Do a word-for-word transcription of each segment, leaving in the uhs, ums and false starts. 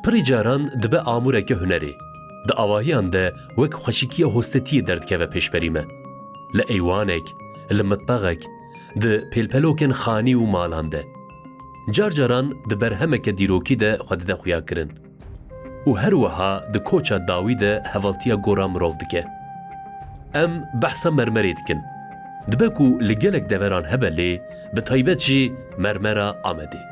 Pirî caran dibe amûreke hunerê. Di avahiyan de wek xweşikiya hostetiyê derdikeve pêşberî me. Li eywanek, li mitbexek, di pêlpelokên xanî û malan de. Car caran di berhemeke dîrokî de xwe dide xuyakirin. Û her wiha di koça dawî de hevaltiya gora mirov dike. Em behsa mermerê dikin. Dibe ku li gelek deveran hebe lê, bi taybet jî mermera Amedê.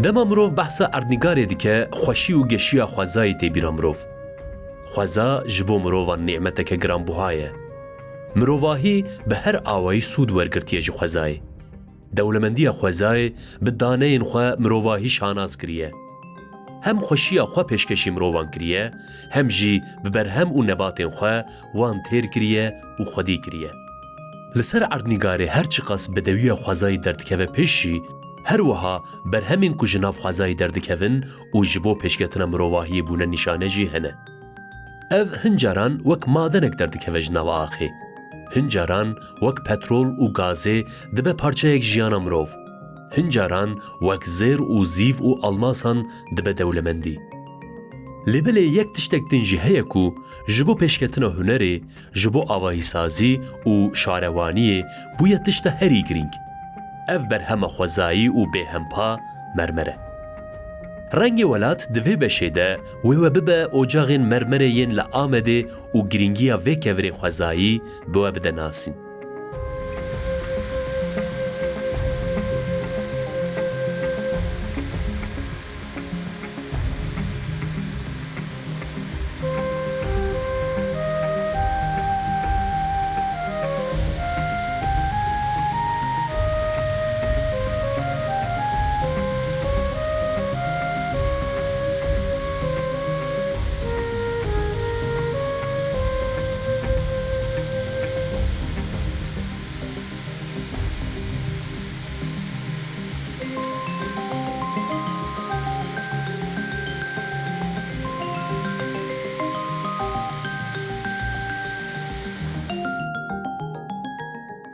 Dema mirov behsa erdnîgarê dike, xweşî û geşiya xwezayê tê bîra mirov. Xweza ji bo mirovan nîmeteke giranbuha ye. Mirovahî bi her awayî sûd wergirtiye ji xwezayê. Dewlemendiya xwezayê bi daneyên xwe mirovahî şanas kiriye. Hem xweşiya xwe pêşkêşî mirovan kiriye, hem jî bi berhem û nebatên xwe wan têr kiriye û xwedî kiriye. Li ser erdnîgarê her çiqas bedewiya xwezayî derdikeve pêş jî, her wiha berhemên ku ji nav xwezayê derdikevin û ji bo pêşketina mirovahiyê bûne nîşane jî hene. Ev hin caran wek madenek derdikeve ji nav axê. Hin caran wek petrol û gazê dibe parçeyek jiyana mirov. Hin caran wek zêr û zîv û almasan dibe dewlemendî. Lê belê yek tiştek din jî heye ku ji bo pêşketina hunerê, ji bo avahîsazî û şarewaniyê bûye tişta herî girîng. Ev berhema xwezayî û bêhempa mermer e. Rengê welat di vê beşê de wê we bibe ocaxên mermerê yên li Amedê û girîngiya vê kevirê xwezayî bi we bide nasîn.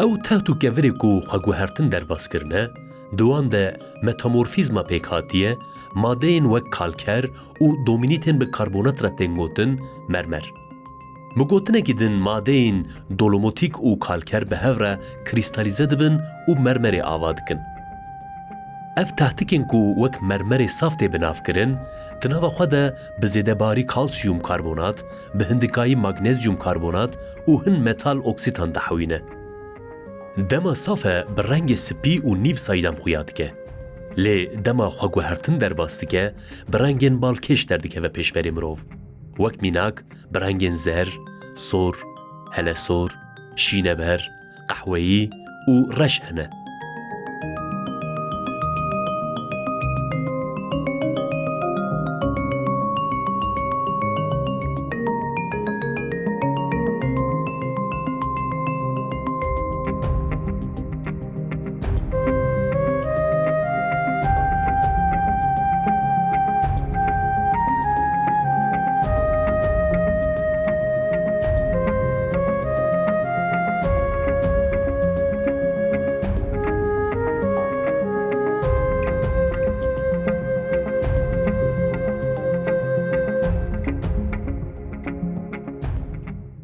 Ew teht û kevirê ku xweguhertin derbas kirine, di wan de metamorfîzma pêk hatiye, madeyên wek kalker û dominîtên bi karbonat re tên gotin mermer. Bi gotinekî din madeyên dolomotîk û kalker bi hev re krîstalîze dibin û mermerê ava dikin. Ev tehtikên ku wek mermerê saf tê binavkirin, di nava xwe de bi zêdebarî kalsiyum karbonat, bi hindikayî magnezyum karbonat û hin metal oksîtan dihewîne. Dema saf e bi rengê spî û nîv saydam xuya dike. Lê dema xweguhertin derbas dike, bi rengên balkêş derdikeve pêşberê mirov. Wek mînak, bi rengên zer, sor, helesor, şîneber, qehweyî û reş hene.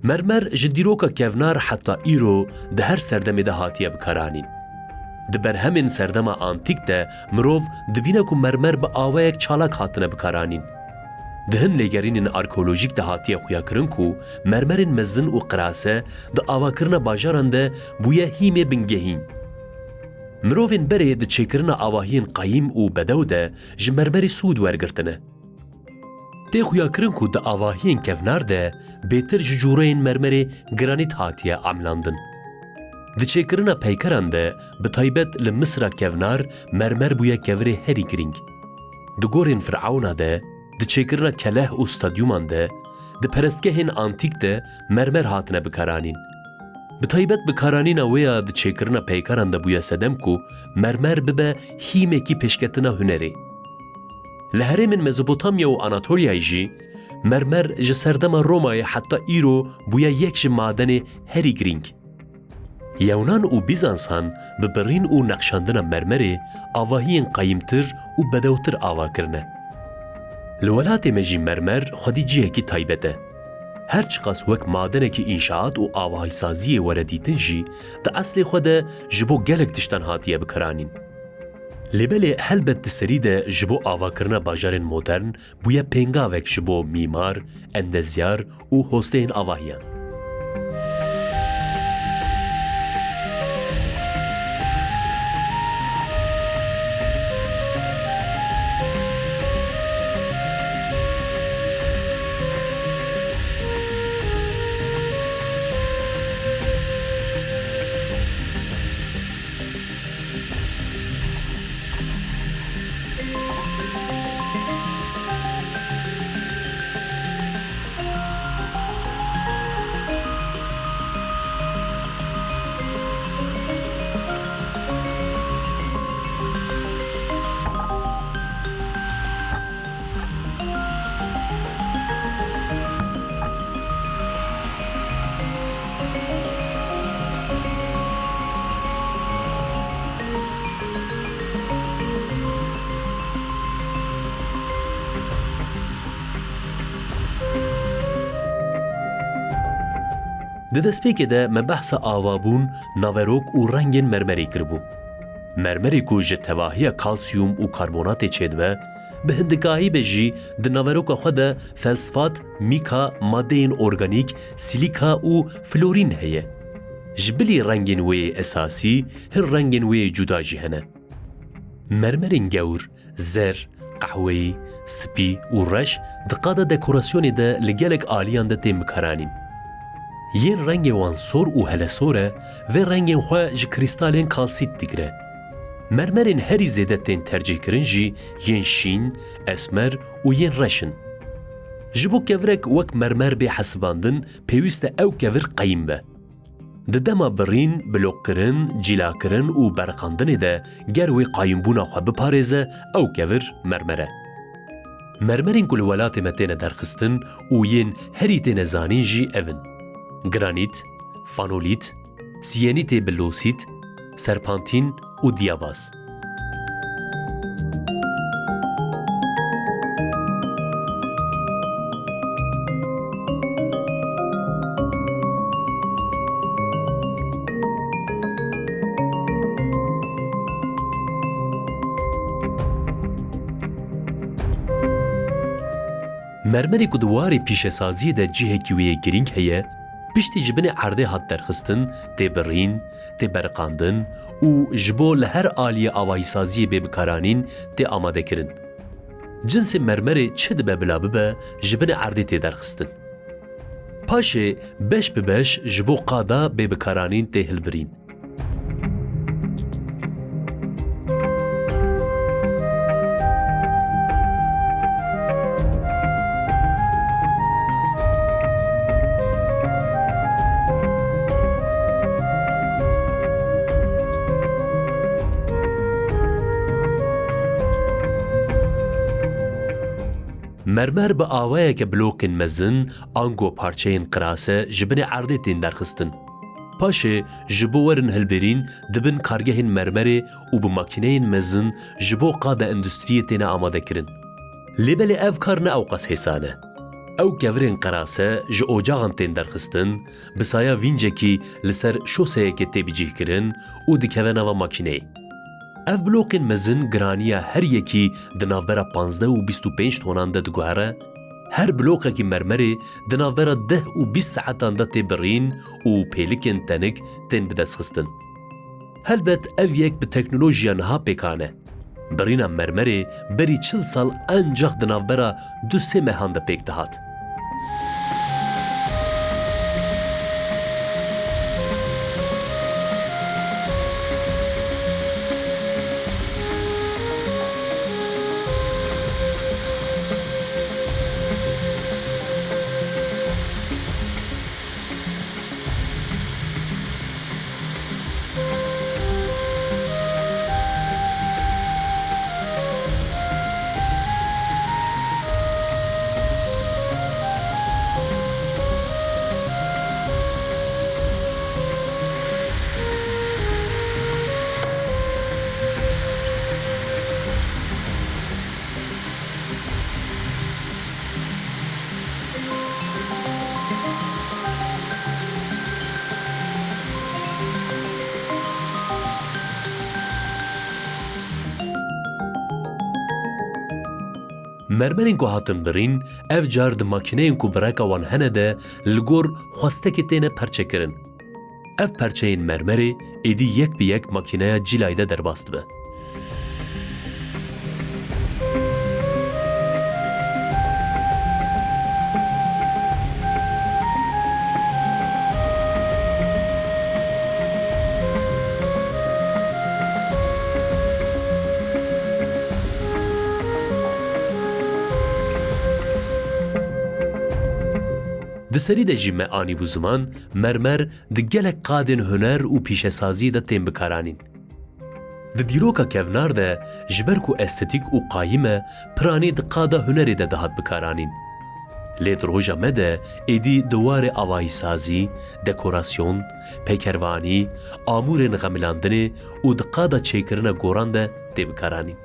Mermer ji dîroka kevnar heta îro di her serdemê de hatiye bikaranîn. Di berhemên serdema antîk de mirov dibîne ku mermer bi awayek çalak hatine bikaranîn. Di hin lêgerînên arkeolojîk de hatiye xuyakirin ku mermerên mezin û qirase di avakirina bajaran de bûye hîmê bingehîn. Mirovên berê di çêkirina avahiyên qayîm û bedew de ji mermerê sûd wergirtine. Tê xuyakirin ku di avahiyên kevnar de bêtir ji cûreyên mermerê granît hatiye emilandin. Di çêkirina peykeran de, bi taybet li Misra kevnar, mermer bûye kevirê herî girîng. Di gorên Firewna de, di çêkirina keleh û stadyuman de, di perestgehên antîk de mermer hatine bikaranîn. Bi taybet bikaranîna wê ya di çêkirina peykaran de bûye sedem ku mermer bibe hîmekî pêşketina hunerê. Li herêmên Mezopotamya û Anatolyayê jî mermer ji serdema Romayê heta îro bûye yek ji madenê herî girîng. Yewnan û Bîzansan bi birîn û nexşandina mermerê avahiyên qayîmtir û bedewtir ava kirine. Li welatê me jî mermer xwedî cihekî taybet e. Her çiqas wek madenekî înşaat û avahîsaziyê were dîtin jî, di eslê xwe de ji bo gelek tiştan hatiye bikaranîn. Lê belê helbet di serî de ji bo avakirina bajarên modern bûye pêngavek ji bo mîmar, endezyar û hosteyên avahiyan. Di destpêkê de me behsa avabûn, naverok û rengên mermerê kiribû. Mermerê ku ji tevahiya kalsiyum û karbonatê çêdibe, bi hindikahî be jî di naveroka xwe de felsfat, mîka, madeyên organîk, silîka û florîn heye. Ji bilî rengên wê yê esasî, hin rengên wê yê cuda jî hene. Mermerên gewr, zer, qehweyî, spî û reş di qada dekorasyonê de li gelek aliyan de tên bikaranîn. Yên rengê wan sor û helesor e, vê rengên xwe ji krîstalên kalsît digire. Mermerên herî zêde tên tercihkirin jî yên şîn, esmer û yên reş in. Ji bo kevirek wek mermer bê hesibandin, pêwîst e ew kevir qeyîm be. Di dema birîn, bilokkirin, cîlakirin û beriqandinê de ger wê qayîmbûna xwe biparêze, ew kevir mermer e. Mermerên ku li welatê me têne derxistin û yên herî têne zanîn jî ev in: granît, fanolît, siyenîtê bi losît, serpantîn û diyabaz. Mermerê ku di warê pîşesaziyê de cihekî wê yê girîng heye, piştî ji binê erdê hat derxistin, tê birîn, tê beriqandin û ji bo li her aliyê avahîsaziyê bê bikaranîn, tê amadekirin. Cinsê mermerê çi dibe bila bibe, ji binê erdê tê derxistin. Paşê beş bi beş ji bo qada bê bikaranîn tê hilbirîn. Mermer bi awayeke blokên mezin ango parçeyên qirase ji binê erdê tên derxistin. Paşê ji bo werin hilbirîn di bin kargehên mermerê û bi makîneyên mezin ji bo qada endustriyê têne amadekirin. Lê belê ev kar ne ewqas hêsan e. Ew kevirên qerase ji ocaxan tên derxistin, bi saya vîncekî li ser şoseyekê tê bicihkirin û dikeve nava makîneyê. Ev blokên mezin giraniya her yekî di navbera panzdeh û bîst û pênc tonan de diguhere, her blokekî mermerê di navbera deh û bîst saetan de tê birîn û pêlikên tenik tên bidestxistin. Helbet ev yek bi teknolojiya niha pêkan e. Birîna mermerê berî çil sal encax di navbera du sê mehan de pêk dihat. Mermerên ku hatin birîn, ev car di makîneyên ku bi reka wan hene de li gor xwestekê têne perçekirin. Ev perçeyên mermerê êdî yek bi yek makîneya cîlayê de derbas dibe. Di serî de jî me anîbû ziman, mermer di gelek qadên huner û pîşesaziyê de tên bikaranîn. Di dîroka kevnar de, ji ber ku estetîk û qayîm e, piranî di qada hunerê de dihat bikaranîn. Lê di roja me de êdî di warê avahîsazî, dekorasyon, peykervanî, amûrên xemilandinê û di qada çêkirina goran de tê bikaranîn.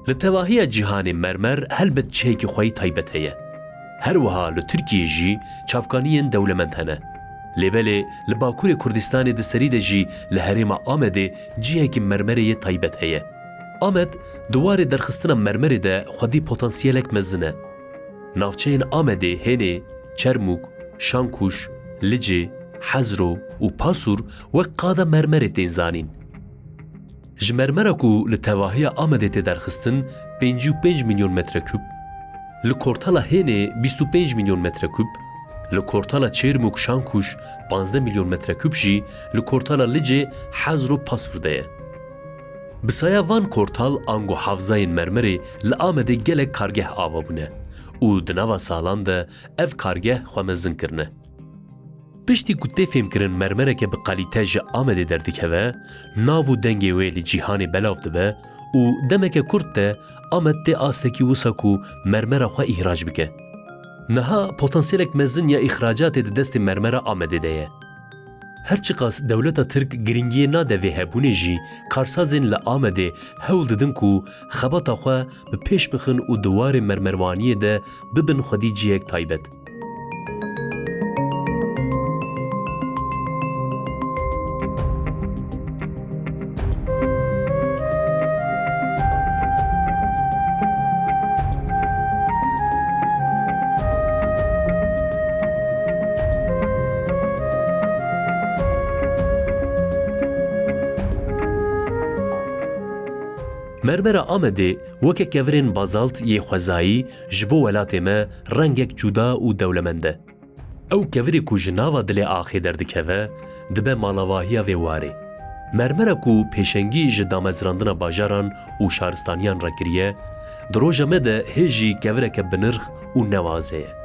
Li tevahiya cîhanê mermer helbet cihekî xwe yî taybet heye. Her wiha li Tirkiyê jî çavkaniyên dewlemend hene. Lê belê li Bakurê Kurdistanê di serî de jî li herêma Amedê cihekî mermerê yê taybet heye. Amed di warê derxistina mermerê de xwedî potansiyelek mezin e. Navçeyên Amedê hênê Çermûk, Şankuş, Licê, Hezro û Pasûr wek qada mermerê tên zanîn. Ji mermera ku li tevahiya Amedê tê derxistin pêncî û pênc milyon metrekûb, li Kortala Hênê bîst û pênc milyon metrekûb, li Kortala Çêrmûk Şankuş panzdeh milyon metrekûb jî li Kortala Licê Hezro Pasûr de ye. Bi saya van kortal ango havzayên mermerê li Amedê gelek kargeh ava bûne û di nava salan de ev kargeh xwe mezin kirine. Piştî ku tê fêmkirin mermereke bi kalîte ji Amedê derdikeve, nav û dengê wê li cîhanê belav dibe û demeke kurt de Amed tê astekî wisa ku mermera xwe îhrac bike. Niha potansiyelek mezin ya îxracatê di destê mermera Amedê de ye. Her çiqas dewleta Tirk girîngiyê nade vê hebûnê jî, karsazên li Amedê hewl didin ku xebata xwe bi pêş bixin û di warê mermerwaniyê de bibin xwedî cihek taybet. Mermera Amedê weke kevirên bazalt yê xwezayî ji bo welatê me rengek cuda û dewlemend e. Ew kevirê ku ji nava dilê axê derdikeve, dibe malavahiya vê warê. Mermera ku pêşengî ji damezrandina bajaran û şaristaniyan re kiriye, di roja me de hê jî kevireke binirx û newazê ye.